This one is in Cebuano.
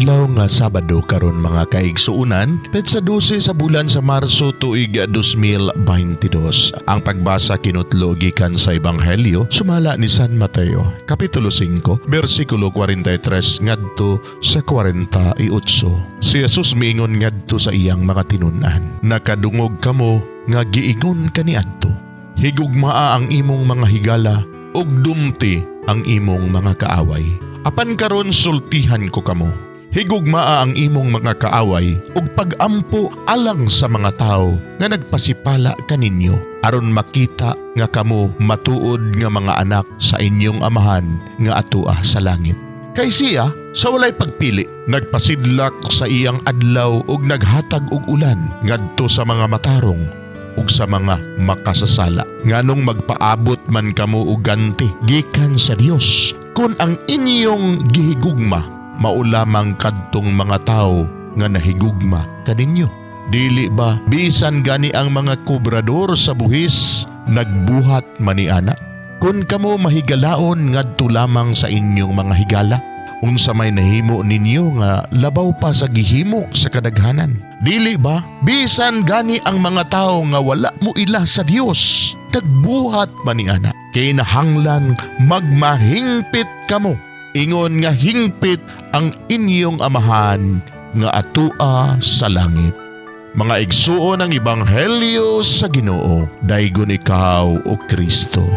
Adlaw nga Sabado karon, mga kaigsuonan, petsa 12 sa bulan sa Marso, tuig 2022. Ang pagbasa kinutlo gikan sa Ebanghelyo sumala ni San Mateo, kapitulo 5, bersikulo 43 ngadto sa 48. Si Jesus miingon ngadto sa iyang mga tinun-an, "Nakadungog kamo nga giingon kaniadto, 'Higugmaa ang imong mga higala ug dumti ang imong mga kaaway.' Apan karon sultihan ko kamo, higugmaa ang imong mga kaaway ug pagampo alang sa mga tawo nga nagpasipala kaninyo, aron makita nga kamo matuod nga mga anak sa inyong Amahan nga atua sa langit. Kay siya sa walay pagpili nagpasidlak sa iyang adlaw ug naghatag og ulan ngadto sa mga matarong ug sa mga makasasala. Nganong magpaabot man kamo og ganti gikan sa Dios kun ang inyong gihigugma mao lamang kadtong mga tawo nga nahigugma kaninyo? Dili ba bisan gani ang mga kobrador sa buhis nagbuhat man niana? Kun kamo mahigalaon ngadto lamang sa inyong mga higala, unsa may nahimo ninyo nga labaw pa sa gihimo sa kadaghanan? Dili ba bisan gani ang mga tawo nga wala mo ila sa Dios nagbuhat man niana? Kinahanglan magmahingpit kamo ingon nga hingpit ang inyong Amahan nga atua sa langit." Mga igsuon, ang Ebanghelyo sa Ginoo. Daygon ikaw, o Kristo.